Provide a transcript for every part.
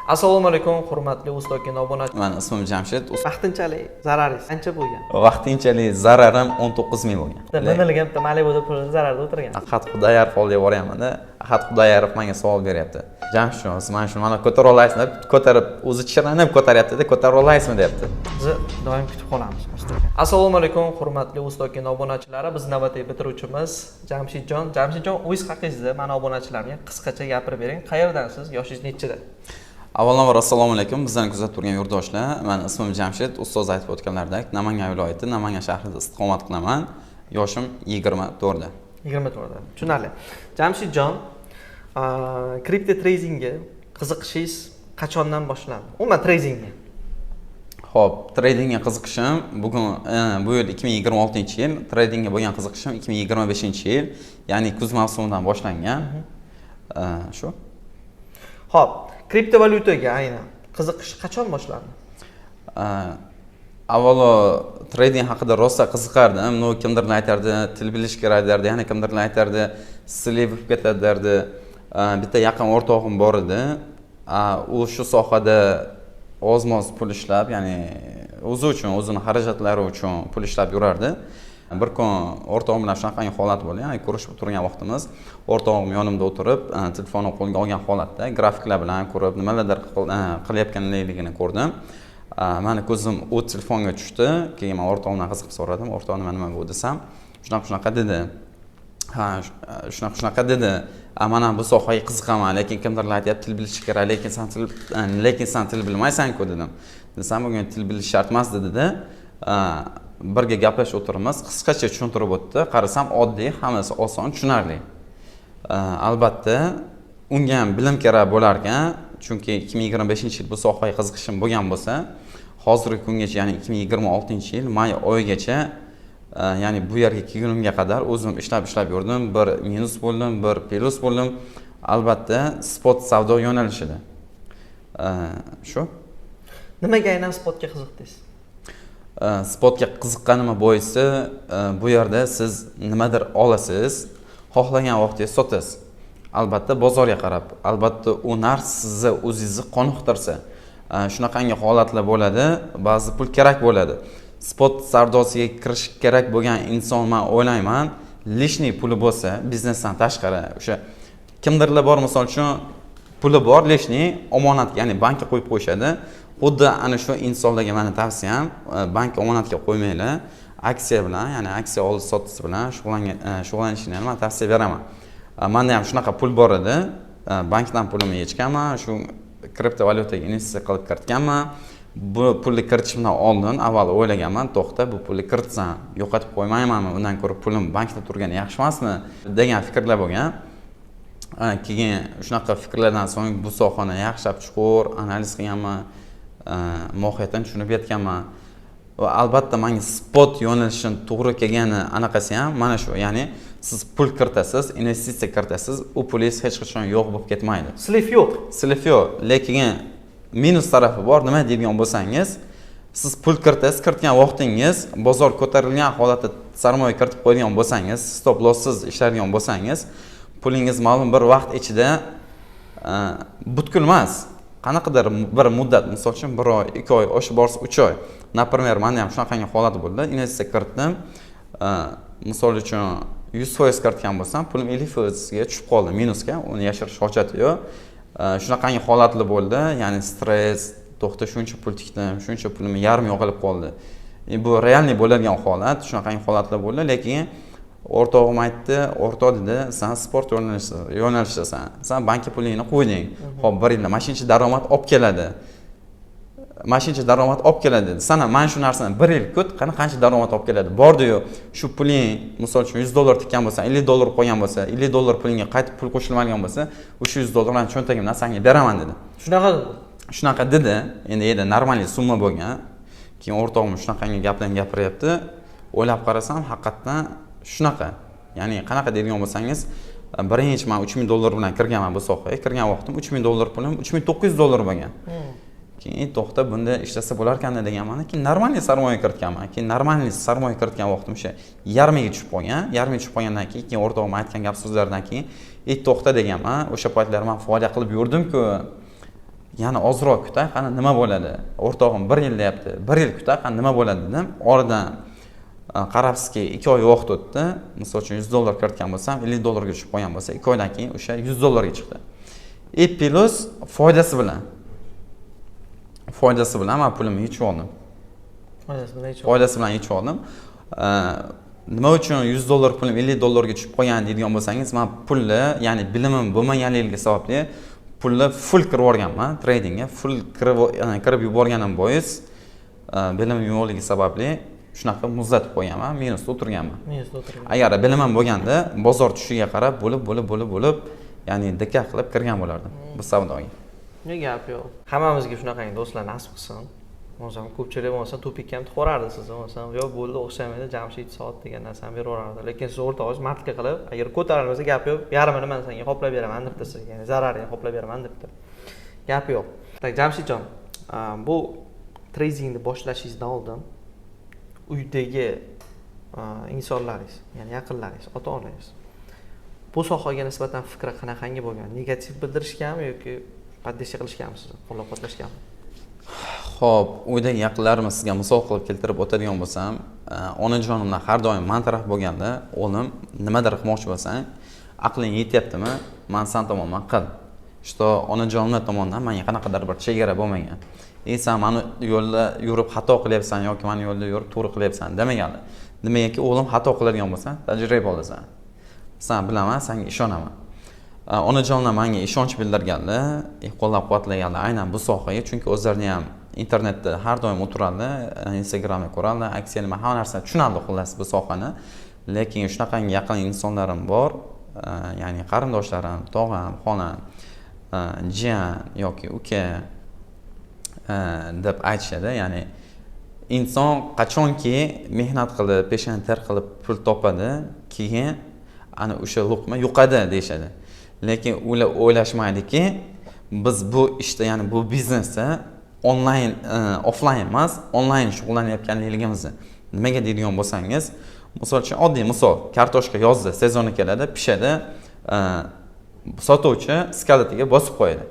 Assalomu alaykum, hurmatli O'ztokin obunachi. Mani ismim Jamshid. Vaqtinchalik zararingiz qancha bo'lgan? Vaqtinchalik zararim 19 ming bo'lgan. Minilgan bitta Malibuda pulini zararda o'tirgan. Ahad Xudoyarov oldiga boryapmanda, Ahad Xudoyarov menga savol beryapti. Jamshid, siz mana shuni mana ko'tara olasizmi deb ko'tarib, o'zi chiranib ko'taryapti-da, ko'tara olasizmi deyapti. Bizni doim kutib qolamiz, O'ztokin. Assalomu alaykum, hurmatli O'ztokin obunachilari. Biz navbatdagi bitiruvchimiz Jamshidjon. Jamshidjon, o'zingiz haqingizda mani obunachilarimga qisqacha gapirib bering. Qayerdansiz? Yoshingiz nechida? Avvalambor assalomu alaykum, bizlarni kuzatib turgan yurtdoshlar. Mani ismim Jamshid, ustoz aytib o'tganlaridek, Namangan viloyati, Namangan shahrida istiqomat qilaman. Yoshim 24 da. 24 da. Tushunarli. Jamshidjon, kripto tradingga qiziqishingiz qachondan boshlandi? Umuman tradingga. Xo'p, tradingga qiziqishim bugun bu yil 2026-yil, tradingga bo'lgan qiziqishim 2025-yil, ya'ni kuz mavsumidan boshlangan. Shu. Xo'p, kriptovalyutaga aynan qiziqish qachon boshlandi? Avvalo trading haqida rosa qiziqardim. Но kimdirlar aytardi, til bilish kerak derdi, yana kimdirlar aytardi, слив bo'lib ketadi derdi. Bitta yaqin o'rtog'im bor edi. U shu sohada oz-moz pul ishlab, ya'ni o'zi uchun, o'zini xarajatlari uchun pul ishlab yurardi. Bir kun o'rtog'im bilan shunaqangi holat bo'ldi, ya'ni ko'rishib turgan vaqtimiz o'rtog'im yonimda o'tirib, telefonni qo'lga olgan holatda grafiklar bilan ko'rib nimalardir qilayotganligini ko'rdim. Mani ko'zim u telefonga tushdi. Keyin men o'rtog'imdan qiziqib so'radim, o'rtoq nima nima bu desam, shunaqa shunaqa dedi. Ha, shunaqa shunaqa dedi. Man ham bu sohaga qiziqaman, lekin kimdirlar aytyapti til bilish kerak, lekin san til bilmaysan-ku dedim. Desam, bugun til bilish shart emas dedi-da. Birga gaplashib o'tiribmiz, qisqacha tushuntirib o'tdi. Qarasam oddiy, hammasi oson, tushunarli. Albatta unga ham bilim kerak bo'lar ekan, chunki 2025-yil bu sohaga qiziqishim bo'lgan bo'lsa, hozirgi kungacha, ya'ni 2026-yil may oyigacha, ya'ni bu yerga kelgunimga qadar o'zim ishlab ishlab yurdim. Bir minus bo'ldim, bir plyus bo'ldim. Albatta spot savdo yo'nalishida. Shu. Nimaga aynan spotga qiziqdingiz? Spotga qiziqqanimni boisi, bu yerda siz nimadir olasiz, xohlagan vaqtingiz sotasiz. Albatta bozorga qarab, albatta u narx sizni o'zingizni qoniqtirsa. Shunaqangi holatlar bo'ladi, ba'zi pul kerak bo'ladi. Spot savdosiga kirish kerak bo'lgan inson, man o'ylayman, лишний puli bo'lsa, biznesdan tashqari, o'sha kimdirlar bor, misol uchun, puli bor лишний, omonat, ya'ni bankka qo'yib qo'yishadi. Xuddi ana shu insonlarga mani tavsiyam, bankka omonatga qo'ymanglar, aksiya bilan, ya'ni aksiya olish sotish bilan shug'ullanishini man tavsiya beraman. Manda ham shunaqa pul bor edi, bankdan pulimni yechganman, shu kriptovalyutaga investitsiya qilib kiritganman. Bu pulni kiritishimdan oldin avval o'ylaganman, to'xta, bu pulni kiritsam yo'qotib qo'ymaymanmi, undan ko'ra pulim bankda turgani yaxshi emasmi degan fikrlar bo'lgan. Keyin shunaqa fikrlardan so'ng bu sohani yaxshilab chuqur analiz qilganman, mohiyatini tushunib yetganman va albatta manga spot yo'nalishini to'g'ri kelgani anaqasi ham mana shu, ya'ni siz pul kiritasiz, investitsiya kiritasiz, u pulingiz hech qachon yo'q bo'lib ketmaydi. Слив yo'q. Слив yo'q, lekin minus tarafi bor. Nima deydigan bo'lsangiz, siz pul kiritasiz, kiritgan vaqtingiz bozor ko'tarilgan holatda sarmoya kiritib qo'ygan bo'lsangiz, stop losssiz ishlaydigan bo'lsangiz, pulingiz ma'lum bir vaqt ichida, butkul emas, qanaqadir bir muddat, misol uchun bir oy, 2 oy, oshib borsa 3 oy, например, manda ham shunaqangi holat bo'ldi. Investitsiya kiritdim, misol uchun 100% kiritgan bo'lsam, pulim 50%ga tushib qoldi minusga, uni yashirish hojati yo'q. Shunaqangi holatlar bo'ldi, ya'ni stress, to'xta, shuncha pul tikdim, shuncha pulimni yarmi yo'qolib qoldi. Bu реальный bo'ladigan holat, shunaqangi holatlar bo'ldi, lekin o'rtog'im aytdi, o'rtoq dedi, san spot yo'nalishidasan, san bankka pulingni qo'yding, ho'p, bir yilda mana shuncha daromad olib keladi, mana shuncha daromad olib keladi dedi. Sana mana shu narsani bir yil kut, qani qancha daromad olib keladi. Bordiyu shu puling, misol uchun, 100 dollar tikkan bo'lsang, 50 dollar qo'ygan bo'lsa, 50 dollar pulingga qaytib pul qo'shilmagan bo'lsa, o'sha 100 dollarni cho'ntagimdan sanga beraman dedi. Shunaqa dedi. Shunaqa dedi. Endi нормальный summa bo'lgan. Keyin o'rtog'im shunaqangi gaplarni gapiryapti, o'ylab qarasam, haqiqatdan shunaqa. Ya'ni qanaqa deydigan bo'lsangiz, birinchi man 3000 dollar bilan kirganman bu sohaga. Kirgan vaqtim 3000 dollar pulim 3900 dollar bo'lgan. Keyin to'xta, bunda ishlasa bo'larkanda deganman. Keyin нормальный sarmoya kiritganman. Keyin нормальный sarmoya kiritgan vaqtim o'sha yarmiga tushib qolgan. Yarmiga tushib qolgandan keyin, keyin o'rtog'im aytgan gap so'zlardan keyin, ey, to'xta deganman. O'sha paytlar man foyda qilib yurdimku. Yana ozroq kutay, qani nima bo'ladi. O'rtog'im 1 yil deyapti, 1 yil kutay, qani nima bo'ladi dedim. Oradan qarabsizki 2 oy vaqt o'tdi. Misol uchun $100 kiritgan bo'lsam, $50 ga tushib qolgan bo'lsa, 2 oydan keyin o'sha $100 ga chiqdi. И плюс foydasi bilan. Foydasi bilan men pulimni yechib oldim. Foydasi bilan yechib. Foydasi bilan yechib oldim. Nima uchun $100 pulim $50 ga tushib qolgan deydigan bo'lsangiz, men pulni, ya'ni bilimim bo'lmaganligi sababli pulni full kirib yuborganman tradingga, full kirib yuborganim bois, bilimim yo'qligi sababli shunaqa muzlatib qo'yganman, minusda o'tirganman. Minusda o'tirgan. Agar bilimim bo'lganda bozor tushishiga qarab bo'lib bo'lib bo'lib bo'lib, ya'ni dikkat qilib kirgan bo'lardim bu savdoga. Ne gap yo'q. Hammamizga shunaqangi do'stlar nasib qilsin. Bo'lmasam ko'pchilik bo'lmasa тупик ka ham tiqvorardi sizni, bo'lmasam yo'q bo'ldi o'xshamaydi Jamshid soat degan narsani beraverardi. Lekin siz o'rtog'ingiz mardlik qilib, agar ko'tarilmasa gap yo'q, yarmini men senga qoplab beraman debdi sizga, ya'ni zararini qoplab beraman debdi. Gap yo'q. Так, Jamshidjon, bu tradingni boshlashingizdan oldin uydagi insonlaringiz, ya'ni yaqinlaringiz, ota-onangiz bu sohaga nisbatan fikri qanaqangi bo'lgan? Negativ bildirishganmi yoki поддержка qilishganmi sizni, qo'llab-quvvatlashganmi? Xo'p, uydagi yaqinlarimni sizga misol qilib keltirib o'tadigan bo'lsam, onajonimdan har doim man taraf bo'lganda, o'g'lim nimadir qilmoqchi bo'lsang, aqling yetyaptimi, man san tomondan qil. Что onajonimlar tomonidan menga qanaqadir bir chegara bo'lmagan. Ey san mani yo'lda yurib xato qilyapsan yoki mani yo'lda yurib to'g'ri qilyapsan demaganlar. Nimagaki o'g'lim xato qiladigan bo'lsang, tajriba olasan. San bilaman, senga ishonaman. Onajonlar menga ishonch bildirganlar, qo'llab-quvvatlaganlar aynan bu sohaga, chunki o'zlarini ham internetda har doim o'tiradi, Instagramda ko'radi, aksiya nima, hamma narsani tushunadi xullas bu sohani. Lekin shunaqangi yaqin insonlarim bor, ya'ni qarindoshlarim, tog'am, xolam, jiyan yoki uka deb aytishadi. Ya'ni inson qachonki mehnat qilib, peshona ter qilib pul topadi, keyin ana o'sha luqma yo'qadi deyishadi. Lekin ular o'ylashmaydiki, biz bu ishda, ya'ni bu biznesda onlayn, offlayn emas, onlayn shug'ullanayotganligimizni. Nimaga deydigan bo'lsangiz, misol uchun oddiy misol, kartoshka yozda sezoni keladi, pishadi, sotuvchi склад iga bosib qo'yadi.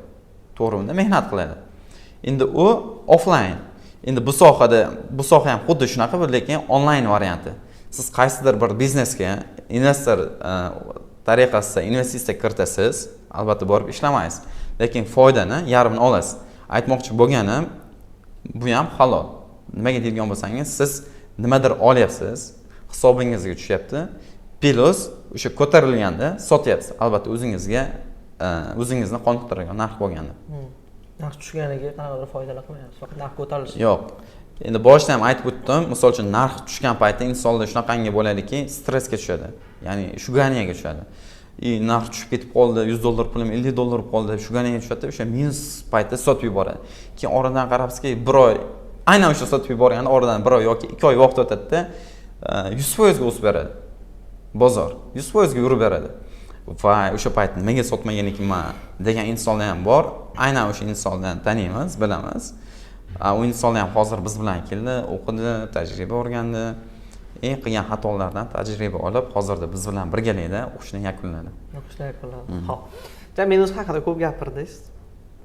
To'g'rimi? Mehnat qiladi. Endi u offlayn. Endi bu sohada, bu soha ham xuddi shunaqa, lekin onlayn varianti. Siz qaysidir bir biznesga investor tariqasida investitsiya kiritasiz, albatta borib ishlamaysiz, lekin foydani yarmini olasiz. Aytmoqchi bo'lganim, bu ham halol. Nimaga deydigan bo'lsangiz, siz nimadir olyapsiz, hisobingizga tushyapti, плюс o'sha ko'tarilganda sotyapsiz. Albatta o'zingizga, o'zingizni qoniqtiradigan narx bo'lganda. Narx tushganiga qanaqadir foydalar qilmayapsiz, faqat narx ko'tarilishi. Yo'q. Endi boshida ham aytib o'tdim, misol uchun narx tushgan paytda insonlar shunaqangi bo'ladiki, stressga tushadi. Ya'ni шугания ga tushadi. И narx tushib ketib qoldi, $100 pulim $50 bo'lib qoldi, шугания ga tushadi, o'sha minus paytda sotib yuboradi. Keyin oradan qarabsizki, bir oy aynan o'sha sotib yuborganda oradan bir oy yoki 2 oy vaqt o'tadida, 100% ga o'sib beradi. Bozor 100% ga yurib beradi. Va o'sha payt nimaga sotmagan ekanman degan insonlar ham bor. Aynan o'sha insonlarni taniymiz, bilamiz. U insonlar ham hozir biz bilan keldi, o'qidi, tajriba o'rgandi. Qilgan xatolardan tajriba olib, hozirda biz bilan birgalikda o'qishni yakunladi. O'qishni yakunladi. Xo'p. Ja, minus haqida ko'p gapirdingiz.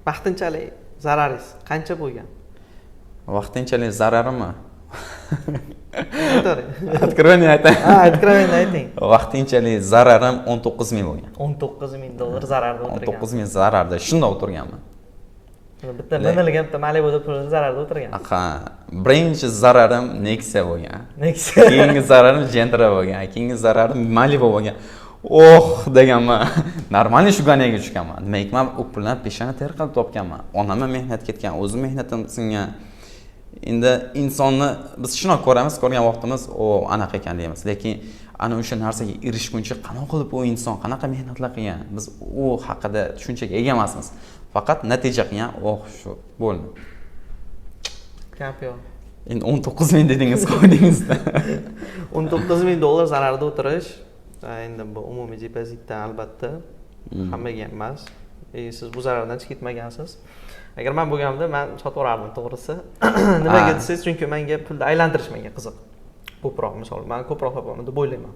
Vaqtinchalik zararingiz qancha bo'lgan? Vaqtinchalik zararimmi? Aytavering. Откровенно aytay. Ha, откровенно ayting. Vaqtinchalik zararim 19 ming bo'lgan. 19 ming dollar zararda o'tirgan. 19 ming zararda shundoq o'tirganman. Bitta minilgan, bitta Malibuda pulini zararda o'tirgan. Ha, birinchi zararim Nexia bo'lgan. Nexia. Keyingi zararim Gentra bo'lgan, keyingi zararim Malibu bo'lgan. Oh deganman. Нормальный шугания ga tushganman. Nimaki man u puldan peshona ter qilib topganman. Onam ham mehnat ketgan, o'zim mehnatim singan. Endi insonni biz shundoq ko'ramiz, ko'rgan vaqtimiz o anaqa ekan deymiz. Lekin ana o'sha narsaga erishguncha qanaqa qilib u inson qanaqa mehnatlar qilgan, biz u haqida tushunchaga ega emasmiz. Faqat natija qilgan, oh shu bo'ldi. Gap yo'q. Endi 19 ming dedingiz, qo'ydingizda. 19 ming dollar zararda o'tirish, endi bu umumiy depozitdan albatta hammaga ham emas. Siz bu zarardan chiqib ketmagansiz. Agar men bo'lganimda men sotib yuborardim to'g'risi. Nimaga desangiz, chunki menga pulni aylantirish menga qiziq. Ko'proq, misol, men ko'proq topaman deb o'ylayman.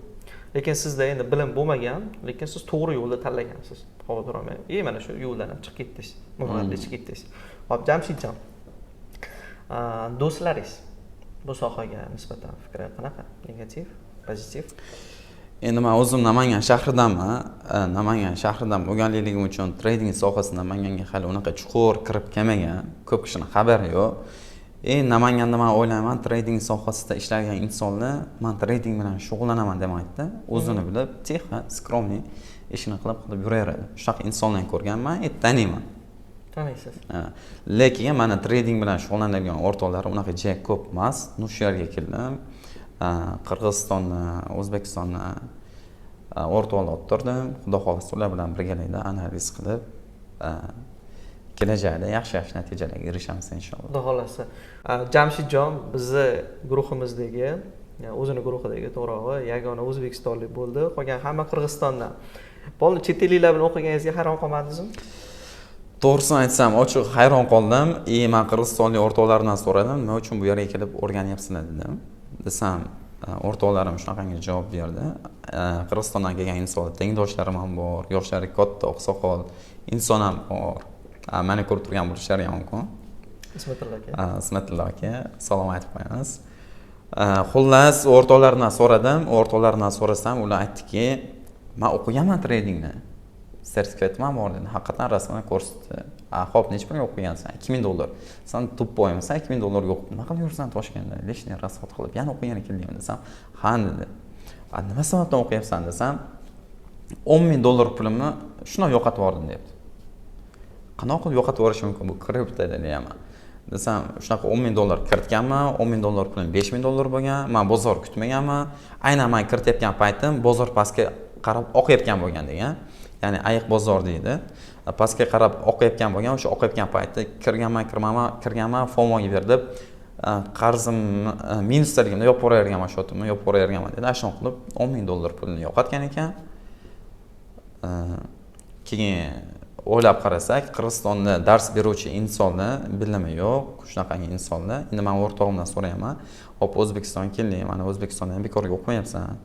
Lekin sizda endi bilim bo'lmagan, lekin siz to'g'ri yo'lda tanlagansiz. Xavotir olmang. Mana shu yo'ldan ham chiqib ketdingiz. Muvaffaqiyatli chiqib ketdingiz. Xo'p, Jamshidjon, do'stlaringiz bu sohaga nisbatan fikri qanaqa? Negativ, pozitiv? Endi man o'zim Namangan shahridanman. Namangan shahridan bo'lganligim uchun trading sohasi Namanganga hali unaqa chuqur kirib kelmagan, ko'p kishini xabari yo'q. Namanganda man o'ylayman, trading sohasida ishlagan insonlar man trading bilan shug'ullanaman demaydida, o'zini bilib, тихо, скромный ishini qilib qilib yuraveradi. Shunaqa insonlarni ko'rganman, taniyman. Taniysiz. Lekin mana trading bilan shug'ullanadigan o'rtoqlarim unaqa juda ko'p emas. Ну, shu yerga keldim, Qirg'izistonni, O'zbekistonni o'rtoqlar olib turdim. Xudo xohlasa, ular bilan birgalikda analiz qilib, kelajakda yaxshi yaxshi natijalarga erishamiz, inshaalloh. Xudo xohlasa. Jamshidjon bizni guruhimizdagi, o'zini guruhidagi, to'g'rirog'i, yagona o'zbekistonlik bo'ldi, qolgan hamma Qirg'izistondan. Полный chet elliklar bilan o'qiganingizga hayron qolmadingizmi? To'g'risini aytsam, ochiq hayron qoldim. И man qirg'izistonlik o'rtoqlarimdan so'radim, nima uchun bu yerga kelib o'rganyapsizlar dedim. Desam, o'rtoqlarim shunaqangi javob berdi: Qirg'izistondan kelgan insonlar, tengdoshlarim ham bor, yoshlari katta, oqsoqol inson ham bor, mani ko'rib turgan bo'lishlari ham mumkin. Ismatilla aka. Ismatilla aka, salom aytib qo'yamiz. Xullas, o'rtoqlarimdan so'radim. O'rtoqlarimdan so'rasam, ular aytdiki, man o'qiganman tradingni, sertifikatim ham bor dedi. Haqiqatdan rasmini ko'rsatdi. A, ho'p, necha pulga o'qigansan? 2000 dollar. San тупой misan? 2000 dollarga o'qib nima qilib yuribsan Toshkentda, лишний расход qilib, yana o'qigani keldingmi desam, ha dedi. A, nima sababdan o'qiyapsan desam, 10 000 dollar pulimni shundoq yo'qotib yubordim deyapti. Qanaqa qilib yo'qotib yuborish mumkin bu kriptoda deyapman desam, shunaqa 10 000 dollar kiritganman, 10 000 dollar pulim 5000 dollar bo'lgan, man bozor kutmaganman, aynan man kiritayotgan paytim bozor pastga qarab oqayotgan bo'lgan degan, ya'ni ayiq bozor deydi, pastga qarab oqayotgan bo'lgan. O'sha oqayotgan paytda kirganman, kirmanman, kirganman, FOMOga berilib, qarzimni, minusdaligimda yopib yuboraverganman, счёт imni yopib yuboraverganman dedi. Ana shunaqa qilib 10 000 dollar pulini yo'qotgan ekan. Keyin o'ylab qarasak, Qirg'izistonda dars beruvchi insonni bilimi yo'q, shunaqangi insonlar. Endi man o'rtog'imdan so'rayapman, hop, O'zbekistonga kelding, mana O'zbekistonda ham bekorga o'qimayapsan,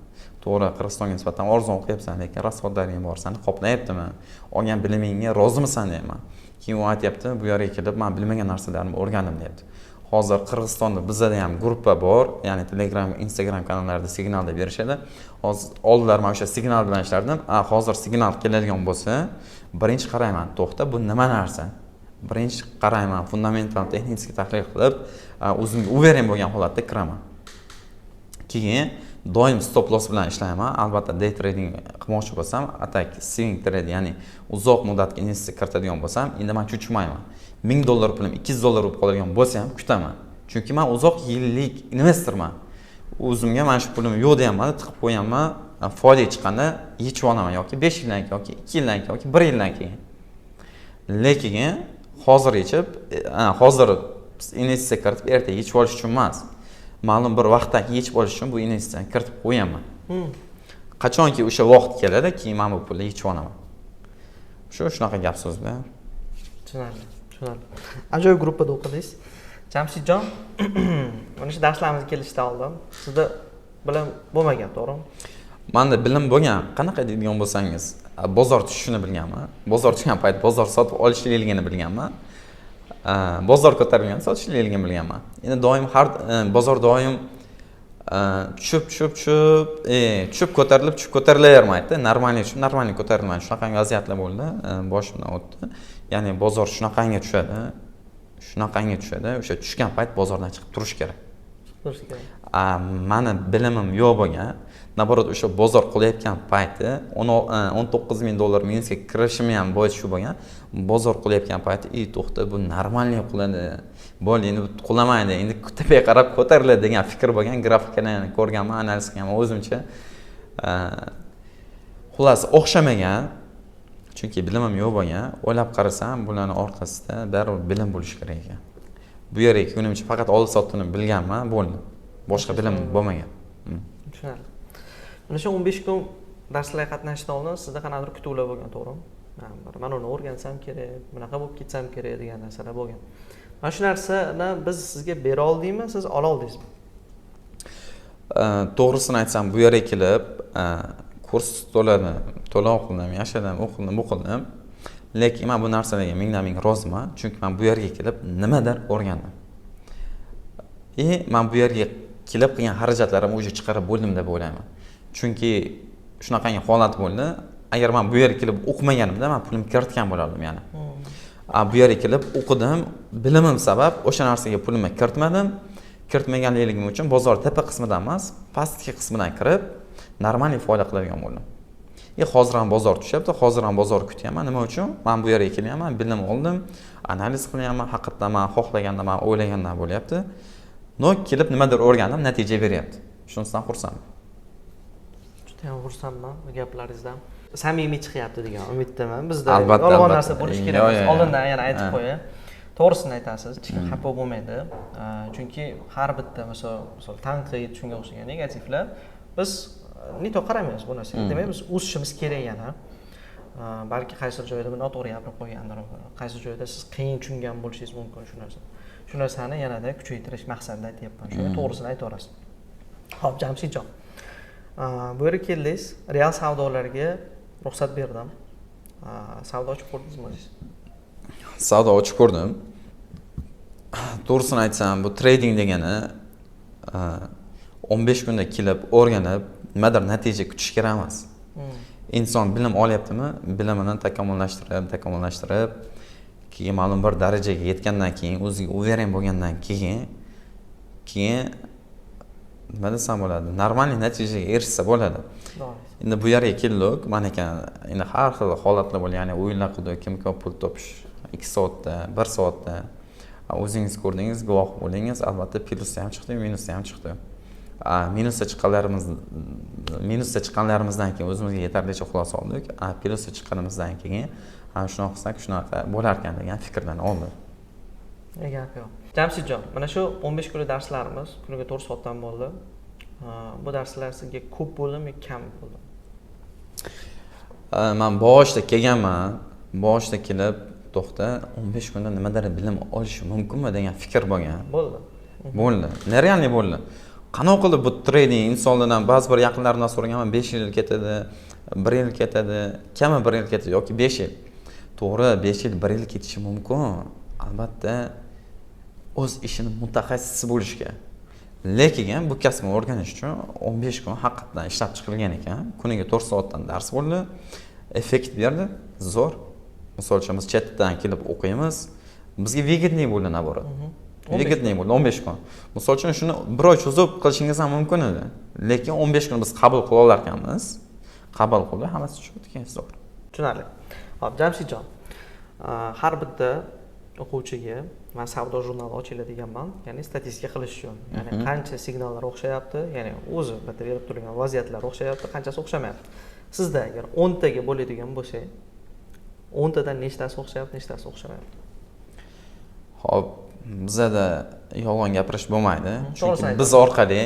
to'g'ri, Qirg'izistonga nisbatan arzon o'qiyapsan, lekin расход laring bor, sani qoplayaptimi, olgan bilimingga rozimisan deyapman. Keyin u aytyapti, bu yerga kelib man bilmagan narsalarimni o'rgandim deyapti. Hozir Qirg'izistonda bizada ham gruppa bor, ya'ni Telegram, Instagram kanallarida signalda berishadi. Hozir oldinlari man o'sha signal bilan ishlardim. A hozir signal keladigan bo'lsa, birinchi qarayman, to'xta, bu nima narsa, birinchi qarayman, fundamental, texnik tahlil qilib, o'zimga уверен bo'lgan holatda kiraman. Keyin doim stop loss bilan ishlayman. Albatta, day trading qilmoqchi bo'lsam, а так swing trade, ya'ni uzoq muddatga investitsiya kiritadigan bo'lsam, endi man cho'chimayman. 1000 dollar pulim 200 dollar bo'lib qoladigan bo'lsa ham kutaman, chunki man uzoq yillik investorman. O'zimga mana shu pulim yo'q deyapman, tiqib qo'yganman, foyda chiqqanda yechib olaman yoki 5 yildan keyin, yoki 2 yildan keyin, yoki bir yildan keyin. Lekin hozir yechib, hozir investitsiya kiritib erta yechib olish uchun emas, ma'lum bir vaqtdan keyin yechib olish uchun bu investitsiyani kiritib qo'yaman. Qachonki o'sha vaqt keladi, keyin man bu pulni yechib olaman. Shu shunaqa gap so'zda. Tushunarli, tushunarli. Ajoyib gruppada o'qidingiz, Jamshidjon. Mana shu darslarimizga kelishdan oldin sizda bilim bo'lmagan, to'g'rimi? Manda bilim bo'lgan. Qanaqa deydigan bo'lsangiz, bozor tushishini bilganman, bozor tushgan payt bozor sotib olishligini bilganman, bozor ko'tarilganda sotishligini bilganman. Endi doim har bozor doim tushib, tushib, tushib, tushib, ko'tarilib, tushib, ko'tarilavermaydida. Нормальный tushib, нормальный ko'tarilmaydi. Shunaqangi vaziyatlar bo'ldi, boshimdan o'tdi. Ya'ni bozor shunaqangi tushadi, shunaqangi tushadi, o'sha tushgan payt bozordan chiqib turish kerak. Turish kerak. Mani bilimim yo'q bo'lgan. Наоборот, o'sha bozor qulayotgan payti 19 000 dollar minusga kirishimni ham boisi shu bo'lgan. Bozor qulayotgan payti, и to'xta, bu нормальный quladi, bo'ldi, endi bu qulamaydi, endi tepaga qarab ko'tariladi degan fikr bo'lgan. Grafikalarni ko'rganman, analiz qilganman o'zimcha. Xullas, o'xshamagan, chunki bilimim yo'q bo'lgan. O'ylab qarasam, bularni orqasida baribir bilim bo'lishi kerak ekan. Bu yerga kelgunimcha faqat oldi sotdini bilganman, bo'ldi, boshqa bilim bo'lmagan. Tushunarli. Mana shu 15 kun darslarga qatnashishdan oldin sizda qanaqadir kutuvlar bo'lgan, to'g'rimi? Bir mana uni o'rgansam kerak, bunaqa bo'lib ketsam kerak degan narsalar bo'lgan. Mana shu narsani biz sizga bera oldikmi, siz ola oldingizmi? To'g'risini aytsam, bu yerga kelib kurs to'ladim, to'lov qildim, yashadim, o'qidim, bu qildim. Lekin man bu narsalarga mingdan ming roziman, chunki man bu yerga kelib nimadir o'rgandim. И man bu yerga kelib qilgan xarajatlarimni уже chiqarib bo'ldim deb o'ylayman. Chunki shunaqangi holat bo'ldi. Agar man bu yerga kelib o'qimaganimda, man pulim kiritgan bo'lardim yana. Bu yerga kelib o'qidim, bilimim sabab o'sha narsaga pulimni kiritmadim. Kiritmaganligim uchun bozor tepa qismidan emas, pastki qismidan kirib, нормальный foyda qiladigan bo'ldim. И hozir ham bozor tushyapti, hozir ham bozor kutyapman. Nima uchun? Man bu yerga kelyapman, bilim oldim, analiz qilyapman, haqiqatdan man xohlaganda, man o'ylagandan bo'lyapti. Но kelib nimadir o'rgandim, natija beryapti. Shunisidan xursandman. Juda ham xursandman bu gaplaringizdan. Samimiy chiqyapti degan umiddaman. Bizda Albatta, yolg'on albatta. narsa bo'lishi kerak Yo, emas. yo, yo. Oldindan yana aytib qo'yay. To'g'risini aytasiz, hech kim xafa bo'lmaydi. Chunki har bitta misol tanqid, shunga o'xshagan negativlar biz не то qaramaymiz bu narsaga. Demak, biz o'sishimiz kerak yana. Balki qaysi joyda noto'g'ri gapirib qo'ygandir, qaysi joyda siz qiyin tushungan bo'lishingiz mumkin shu narsa. Shu narsani yanada kuchaytirish maqsadida aytyapman. Shuni to'g'risini aytaverasiz. Xo'p, Jamshidjon. Bu yerga keldingiz, real savdolarga ruxsat berdim. Savdo ochib ko'rdingizmi o'zingiz? Savdo ochib ko'rdim. To'g'risini aytsam, bu trading degani 15 kunda kelib o'rganib, nimadir natija kutish kerak emas. Inson bilim olyaptimi, bilimini takomillashtirib, takomillashtirib, keyin ma'lum bir darajaga yetgandan keyin, o'ziga уверен bo'lgandan keyin nima desam bo'ladi, нормальный natijaga erishsa bo'ladi. To'g'ri. Endi bu yerga keldik, mana ekan, endi har xil holatlar bo'lgan, ya'ni o'yinlar qildik, kim ko'p pul topish 2 soatda, 1 soatda. O'zingiz ko'rdingiz, guvoh bo'ldingiz, albatta plyusda ham chiqdi, minusda ham chiqdi. Minusda chiqqanlarimizdan keyin o'zimizga yetarlicha xulosa oldik. Plyusda chiqqanimizdan keyin ha, shunaqa qilsak shunaqa bo'larkan degan fikrlarni oldik. Ne gap yo'q. Jamshidjon, mana shu 15 kunlik darslarimiz kuniga 4 soatdan bo'ldi. Bu darslar sizga ko'p bo'ldimi yoki kam bo'ldimi? Man boshida kelganman, boshida kelib, to'xta, 15 kunda nimadir bilim olish mumkinmi degan fikr bo'lgan. Bo'ldi. Bo'ldi. Нереальный bo'ldi. Qanaqa qilib bu trading insonlardan ba'zi bir yaqinlarimdan so'raganman, 5 yil ketadi, 1 yil ketadi, kami 1 yil ketadi yoki 5 yil. To'g'ri, 5 yil, 1 yil ketishi mumkin. Albatta o'z ishini mutaxassisi bo'lishga. Lekin bu kasbni o'rganish uchun 15 kun haqiqatdan ishlab chiqilgan ekan. Kuniga 4 soatdan dars bo'ldi. Effekt berdi. Zo'r. Misol uchun biz chetdan kelib o'qiymiz. Bizga выгодный bo'ldi наоборот. Выгодный bo'ldi 15 kun. Misol uchun shuni bir oy cho'zib qilishingiz ham mumkin edi. Lekin 15 kun biz qabul qila olarkanmiz. Qabul qildi, hammasi tushib zo'r. Tushunarli. Xo'p, Jamshidjon, har bitta o'quvchiga man savdo jurnali ochinglar deganman, ya'ni statistika qilish uchun. Ya'ni qancha signallar o'xshayapti, ya'ni o'zi bitta berib turgan vaziyatlar o'xshayapti, qanchasi o'xshamayapti. Sizda agar 10 taga bo'ladigan bo'lsak, 10 tadan nechtasi o'xshayapti, nechtasi o'xshamayapti? Xo'p, bizada yolg'on gapirish bo'lmaydi. Chunki To'g'risini aytaman. biz orqali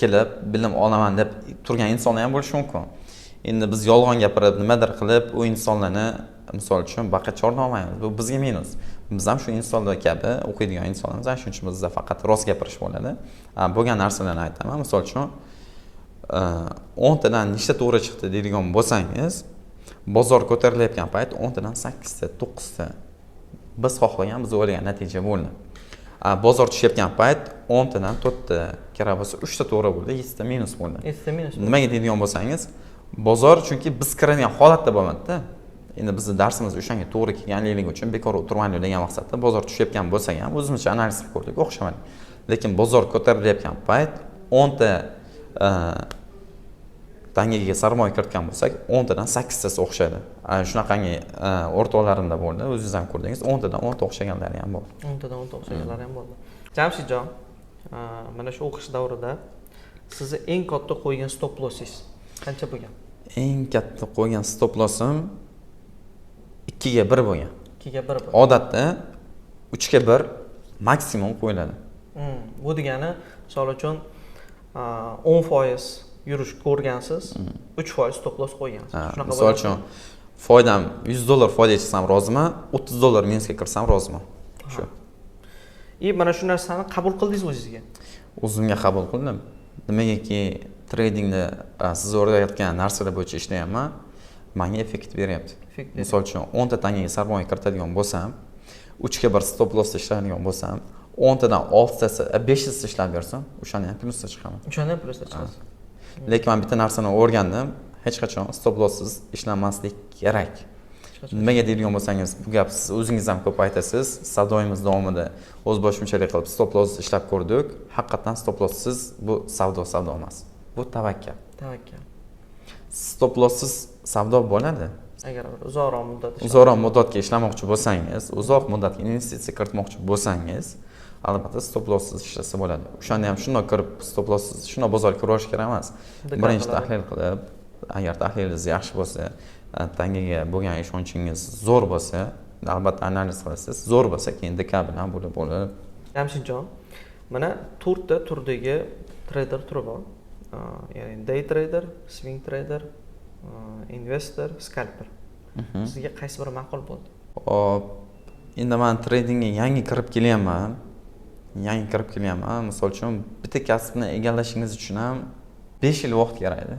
kelib bilim olaman deb turgan insonlar ham bo'lishi mumkin. Endi biz yolg'on gapirib, nimadir qilib, u insonlarni misol uchun baqa chorla olmaymiz. Bu bizga minus. Biz ham shu insonlar kabi o'qiydigan insonlarmiz. Ana shuning uchun bizda faqat rost gapirish bo'ladi. Bo'lgan narsalarni aytaman. Misol uchun, 10 tadan nechta to'g'ri chiqdi deydigan bo'lsangiz, bozor ko'tarilayotgan payt 10 tadan 8 ta, 9 ta biz xohlagan, biz o'ylagan natija bo'ldi. Bozor tushayotgan payt 10 tadan 4 ta, kerak bo'lsa 3 ta to'g'ri bo'ldi, 7 ta minus bo'ldi. 7 ta minus. Nimaga deydigan bo'lsangiz, bozor chunki biz kiradigan holatda bo'lmadida. Endi bizni darsimiz o'shanga to'g'ri kelganligi uchun bekor o'tirmaylik degan maqsadda bozor tushayotgan bo'lsa ham o'zimizcha analiz qilib ko'rdik, o'xshamadi. Lekin bozor ko'tarilayotgan payt 10 ta tangaga sarmoya kiritgan bo'lsak, 10 tadan 8 tasi o'xshadi. Shunaqangi o'rtoqlarimda bo'ldi, o'zingiz ham ko'rdingiz, 10 tadan 10 ta o'xshaganlari ham bo'ldi. 10 tadan 10 ta o'xshaganlari ham bo'ldi. Jamshidjon, mana shu o'qish davrida sizni eng katta qo'ygan stop lossingiz qancha bo'lgan? Eng katta qo'ygan stop lossim 2ga 1 bo'lgan. 2ga 1 bo'lgan. Odatda 3ga 1 maksimum qo'yiladi. Bu degani, misol uchun, 10% yurish ko'rgansiz, 3% stop loss qo'ygansiz. Shunaqa Misol bo'ladimi? uchun, foydam $100 foyda chiqsam roziman, $30 minusga kirsam roziman. Shu. И mana shu narsani qabul qildingiz o'zingizga? O'zimga qabul qildim. Nimagaki tradingda siz o'rgatayotgan narsalar bo'yicha ishlayapman, menga effekt beryapti. Misol uchun, 10 ta tangaga sarmoya kiritadigan bo'lsam, 3 ga 1 stop lossda ishlaydigan bo'lsam, 10 tadan oltitasi, beshtasi ishlab bersin, o'shani ham plyusda chiqaman. O'shanda ham plyusda chiqasiz. Lekin man bitta narsani o'rgandim: hech qachon stop losssiz ishlamaslik kerak. Nimaga deydigan bo'lsangiz, bu gap siz o'zingiz ham ko'p aytasiz. Savdoyimiz davomida o'z boshimchalik qilib stop loss ishlab ko'rdik. Haqiqatdan stop losssiz bu savdo savdo emas, bu tavakkal. Tavakkal. Stop losssiz savdo bo'ladi. Agar bir uzoqroq muddat Uzoqroq muddatga ishlamoqchi bo'lsangiz, uzoq muddatga investitsiya kiritmoqchi bo'lsangiz, albatta stop losssiz ishlasa bo'ladi. O'shanda ham shundoq kirib, stop losssiz shundoq bozorga kiraverish kerak emas. Birinchi tahlil qilib, agar tahlilingiz yaxshi bo'lsa, tangaga bo'lgan ishonchingiz zo'r bo'lsa, albatta analiz qilasiz, zo'r bo'lsa, keyin ДК bilan bo'lib bo'lib. Jamshidjon, mana to'rtta turdagi treyder turi bor, ya'ni day trader, swing trader, investor, skalper. Sizga qaysi biri ma'qul bo'ldi? Hop, endi man tradingga yangi kirib kelyapman, yangi kirib kelyapman. Misol uchun, bitta kasbni egallashingiz uchun ham 5 yil vaqt kerakda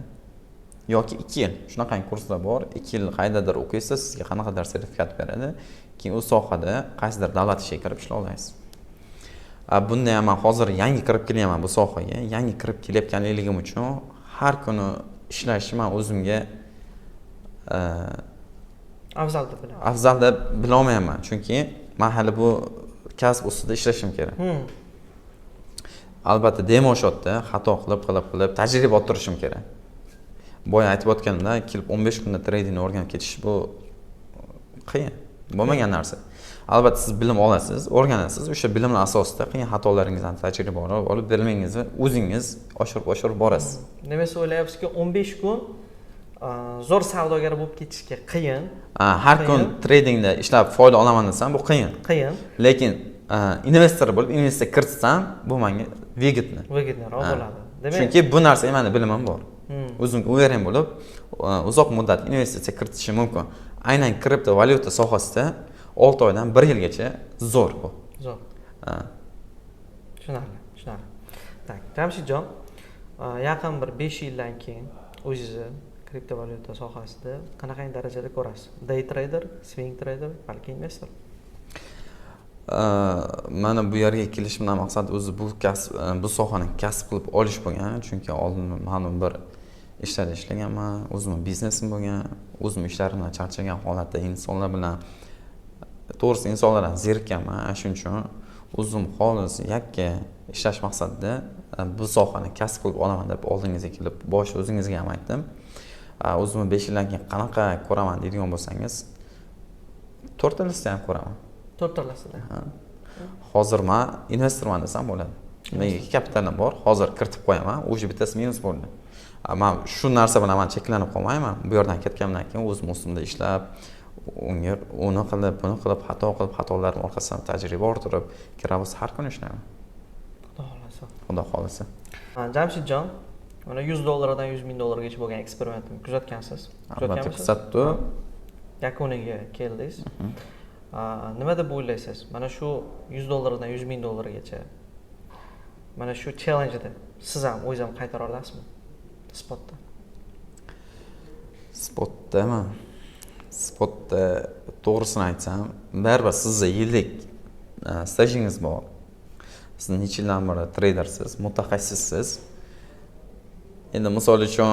yoki 2 yil. Shunaqangi kurslar bor, 2 yil qayerdadir o'qiysiz, sizga qanaqadir sertifikat beradi, keyin u sohada qaysidir davlat ishiga kirib ishlay olasiz. Bunda ham man hozir yangi kirib kelyapman bu sohaga. Yangi kirib kelayotganligim uchun har kuni ishlashni man o'zimga afzal deb bilaman. Afzal deb bilolmayapman, chunki man hali bu kasb ustida ishlashim kerak. Albatta, демо счёт da xato qilib qilib qilib tajriba orttirishim kerak. Boya aytib o'tganimda, kelib 15 kunda tradingni o'rganib ketish bu qiyin bo'lmagan narsa. Albatta, siz bilim olasiz, o'rganasiz, o'sha bilimlar asosida qilgan xatolaringizdan tajriba olib olib, bilimingizni o'zingiz oshirib oshirib borasiz. Demak, siz o'ylayapsizki, 15 kun zo'r savdogar bo'lib ketishga qiyin. Har kun tradingda ishlab foyda olaman desam, bu qiyin. Qiyin. Lekin investor bo'lib investitsiya kiritsam, bu menga выгодно. Выгодный roq bo'ladi, demak. Chunki bu narsaga mani bilimim bor. O'zimga уверен bo'lib, uzoq muddat investitsiya kiritishim mumkin. Aynan kriptovalyuta sohasida 6 oydan bir yilgacha zo'r bu. Zo'r. Tushunarli. Так, Jamshidjon, yaqin bir 5 yildan keyin o'zingizni kriptovalyuta sohasida qanaqangi darajada ko'rasiz? Day trader, swing trader, balki investor? Mana bu yerga kelishimdan maqsad o'zi bu kasb, bu sohani kasb qilib olish bo'lgan, chunki oldin ma'lum bir ishlarda ishlaganman, o'zimni biznesim bo'lgan. O'zim ishlarimdan charchagan holatda insonlar bilan, to'g'risi, insonlardan zerikkanman. Shuning uchun o'zim xolis yakka ishlash maqsadida bu sohani kasb qilib olaman deb oldingizga kelib, bosh o'zingizga ham aytdim. O'zimni 5 yildan keyin qanaqa ko'raman deydigan bo'lsangiz, to'rttalasida ham ko'raman. To'rttalasida. Hozir man investorman desam bo'ladi. Nimaga? Kapitalim bor, hozir kiritib qo'yaman, уже bittasi minus bo'ldi. Man shu narsa bilan man cheklanib qolmayman. Bu yerdan ketganimdan keyin o'zim ustimda ishlab, unga uni qilib, buni qilib, xato qilib, xatolarim orqasidan tajriba orttirib, kerak bo'lsa har kuni ishlayman. Xudo xohlasa. Xudo xohlasa. Jamshidjon, mana 100 dollardan 100 ming dollargacha bo'lgan eksperimentni kuzatgansiz. Albatta. Kuzatganmisiz? Kuzatdim. Yakuniga keldingiz. Nima deb o'ylaysiz, mana shu 100 dollardan 100 ming dollargacha mana shu challengeda siz ham, o'zingiz ham qaytara olasizmi spotda? Spotdami? Spotda, to'g'risini aytsam, baribir sizni yillik stajingiz bor, siz necha yildan beri treydersiz, mutaxassissiz. Endi misol uchun,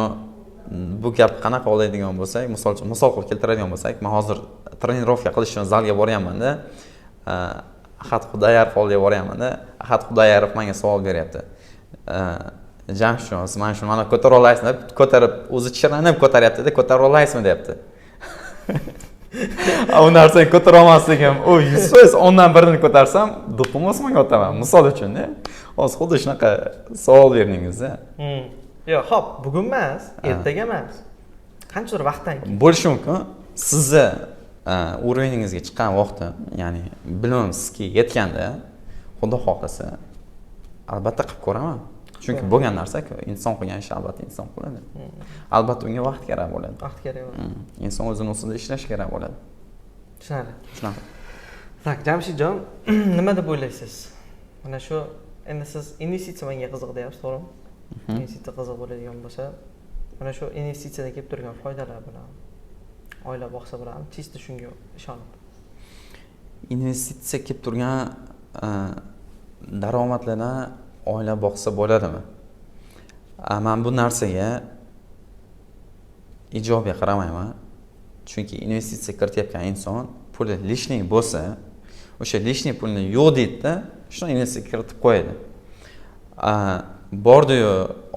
bu gap qanaqa oladigan bo'lsak, misol uchun, misol qilib keltiradigan bo'lsak, man hozir trenirovka qilish uchun zalga boryapmanda, Ahad Xudoyarov oldiga boryapmanda, Ahad Xudoyarov menga savol beryapti: "Jamshidjon, siz mana shuni mana ko'tara olasizmi?" deb, ko'tarib, o'zi chiranib ko'taryaptida, "Ko'tara olasizmi?" deyapti. U narsani ko'tara olmasligim u 100%, o'ndan birini ko'tarsam, do'ppimni osmonga otaman, misol uchunda. Hozir xuddi shunaqa savol berdingizda. Yo'q, ho'p, bugun emas, ertaga emas, qanchadir vaqtdan keyin. Bo'lishi mumkin. Sizni уровень ingizga chiqqan vaqti, ya'ni bilimim sizga yetganda, xudo xohlasa, albatta qilib ko'raman, chunki bo'lgan narsaku, inson qilgan ishni albatta inson qiladi. Albatta, unga vaqt kerak bo'ladi. Vaqt kerak bo'ladi. Inson o'zini ustida ishlashi kerak bo'ladi. Tushunarli. Shunaqa. Так, Jamshidjon, nima deb o'ylaysiz, mana shu endi siz investitsiya menga qiziq deyapsiz, to'g'rimi? Investitsiya qiziq bo'ladigan bo'lsa, mana shu investitsiyadan kelib turgan foydalar bilan Oila boqsa bo'ladimi? Чисто shunga ishonib. Investitsiya kelib turgan daromadlardan oila boqsa bo'ladimi? Man bu narsaga ijobiy qaramayman, chunki investitsiya kiritayotgan inson puli лишний bo'lsa, o'sha лишний pulni yo'q deydida, shuni investitsiya kiritib qo'yadi. Bordiyu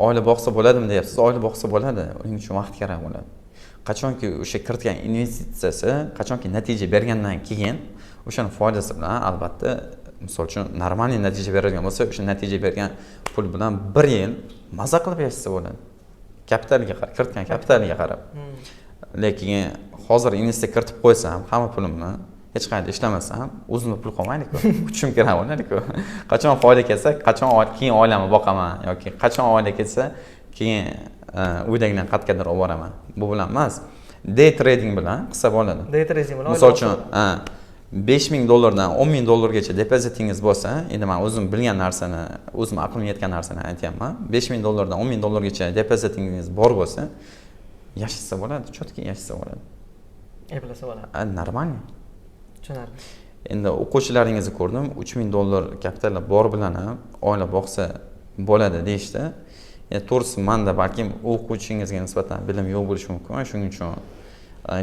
oila boqsa bo'ladimi deyapsiz. Oila boqsa bo'ladi, uning uchun vaqt kerak bo'ladi. Qachonki o'sha kiritgan investitsiyasi qachonki natija bergandan keyin, o'shani foydasi bilan albatta, misol uchun, нормальный natija beradigan bo'lsa, o'sha natija bergan pul bilan bir yil maza qilib yashasa bo'ladi, kapitaliga qarab, kiritgan kapitaliga qarab. Lekin hozir investitsiya kiritib qo'ysam hamma pulimni, hech qayerda ishlamasam, o'zimda pul qolmaydiku, kutishim kerak bo'ladiku, qachon foyda kelsa, qachon keyin oilamni boqaman yoki qachon oila kelsa, keyin uydagilarni qayergadir olib boraman. Bu bilan emas, day trading bilan qilsa bo'ladi. Day trading bilan Misol oila uchun, boqsa. Ha, 5000 dollardan 10 000 dollargacha depozitingiz bo'lsa, endi man o'zim bilgan narsani, o'zim aqlim yetgan narsani aytyapman, 5000 dollardan 10 000 dollargacha depozitingiz bor bo'lsa, yashasa bo'ladi, четкий yashasa bo'ladi. Eplasa bo'ladi. A, нормально. Tushunarli. Endi o'quvchilaringizni ko'rdim, 3000 dollar kapitali bor bilan ham oila boqsa bo'ladi deyishdi. Endi to'g'risi, manda balkim o'quvchingizga nisbatan bilim yo'q bo'lishi mumkin, shuning uchun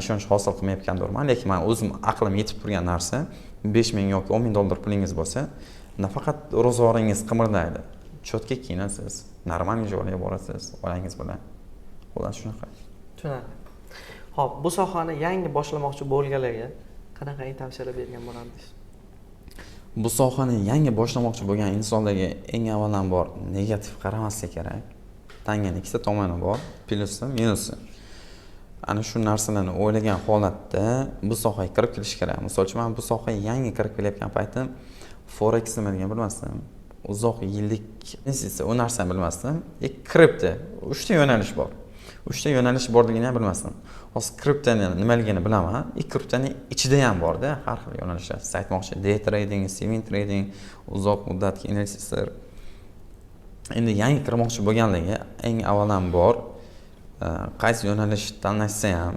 ishonch hosil qilmayotgandirman. Lekin man o'zim aqlim yetib turgan narsa, 5000 yoki 10 000 dollar pulingiz bo'lsa, nafaqat ro'zg'oringiz qimirlaydi, четкий kiyinasiz, нормальный joylarga borasiz oilangiz bilan. Xullas, shunaqa. Tushunarli. Ho'p, bu sohani yangi boshlamoqchi bo'lganlarga qanaqa tavsiyalar bergan bo'lardingiz? Bu sohani yangi boshlamoqchi bo'lgan insonlarga eng avvalambor negativ qaramaslik kerak. Tangani ikkita tomoni bor, plyusi, minusi. Ana shu narsalarni o'ylagan holatda bu sohaga kirib kelish kerak. Misol uchun, man bu sohaga yangi kirib kelayotgan paytim forex nimaligini bilmasdim, uzoq yillik investitsiya, u narsani bilmasdim и kripto, uchta yo'nalish bor, uchta yo'nalish borligini ham bilmasdim. Hozir kriptoni nimaligini bilaman и kriptoni ichida ham borda har xil yo'nalishlar. Siz aytmoqchi, day trading, swing trading, uzoq muddatli investitsiyalar. Endi yangi kirmoqchi bo'lganlarga eng avvalambor qaysi yo'nalish tanlashsa ham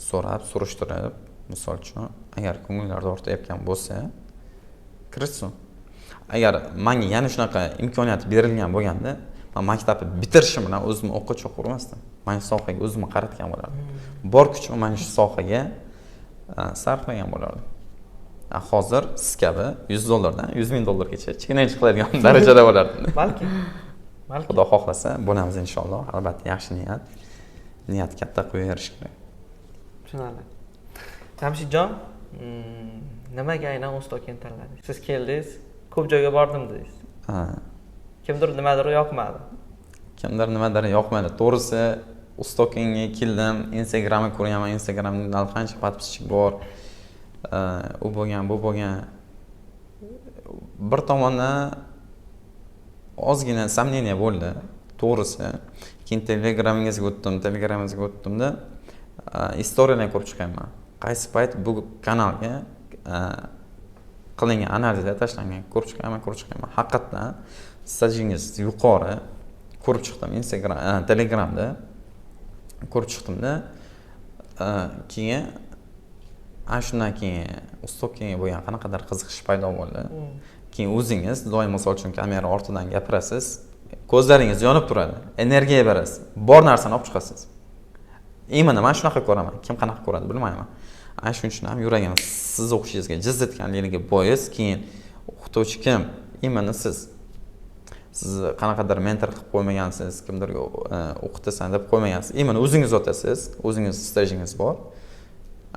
so'rab surishtirib, misol uchun, agar ko'ngillarida ortayotgan bo'lsa, kiritsin. Agar manga yana shunaqa imkoniyat berilgan bo'lganda, man maktabni bitirishim bilan o'zimni o'qqa cho'qqa urmasdim, mana shu sohaga o'zimni qaratgan bo'lardim, bor kuchimni mana shu sohaga sarflagan bo'lardim. Hozir siz kabi 100 dollardan 100 000 dollargacha challenge qiladigan darajada bo'lardim. Balki, balki. Xudo xohlasa, bo'lamiz inshaalloh. Albatta, yaxshi niyat, niyat katta qo'yaverish kerak. Tushunarli. Jamshidjon, nimaga aynan Uztokeni tanladingiz? Siz keldingiz, ko'p joyga bordim dedingiz. Ha. Kimdir nimadir yoqmadi. Kimdir nimadir yoqmadi. To'g'risi, Uztokenga keldim, Instagramni ko'rganman, Instagramda qancha подписчик bor, u bo'lgan, bu bo'lgan. Bir tomondan ozgina сомнение bo'ldi, to'g'risi. Keyin Telegramingizga o'tdim, Telegramingizga o'tdimda, istoriyalarni ko'rib chiqyapman, qaysi payt bu kanalga qilingan analizlar tashlangan, ko'rib chiqyapman, ko'rib chiqyapman. Haqiqatdan stajingiz yuqori, ko'rib chiqdim Instagram, Telegramda ko'rib chiqdimda, keyin ana shundan keyin Uztokenga bo'lgan qanaqadir qiziqish paydo bo'ldi. Keyin o'zingiz doim, misol uchun, kamera ortidan gapirasiz, ko'zlaringiz yonib turadi, energiya berasiz, bor narsani olib chiqasiz. Именно man shunaqa ko'raman, kim qanaqa ko'radi, bilmayman. Ana shuning uchun ham yuragim sizni o'qishingizga jiz etganligiga bois. Keyin o'qituvchi kim? Именно siz. Sizni qanaqadir mentor qilib qo'ymagansiz, kimdirga o'qitasan deb qo'ymagansiz, именно o'zingiz o'tasiz, o'zingiz stajingiz bor.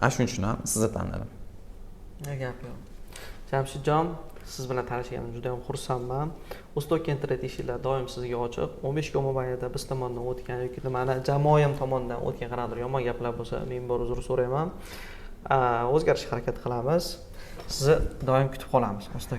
Ana shuning uchun ham sizni tanladim. Gap yo'q, Jamshidjon, siz bilan tanishganim juda yam xursandman. Uztoken Trade eshiklari doim sizga ochiq. 15 kun mobaynida biz tomondan o'tgan yoki mani jamoam tomonidan o'tgan qanaqadir yomon gaplar bo'lsa, ming bor uzr so'rayman. O'zgarishga harakat qilamiz. Sizni doim kutib qolamiz Uztoken.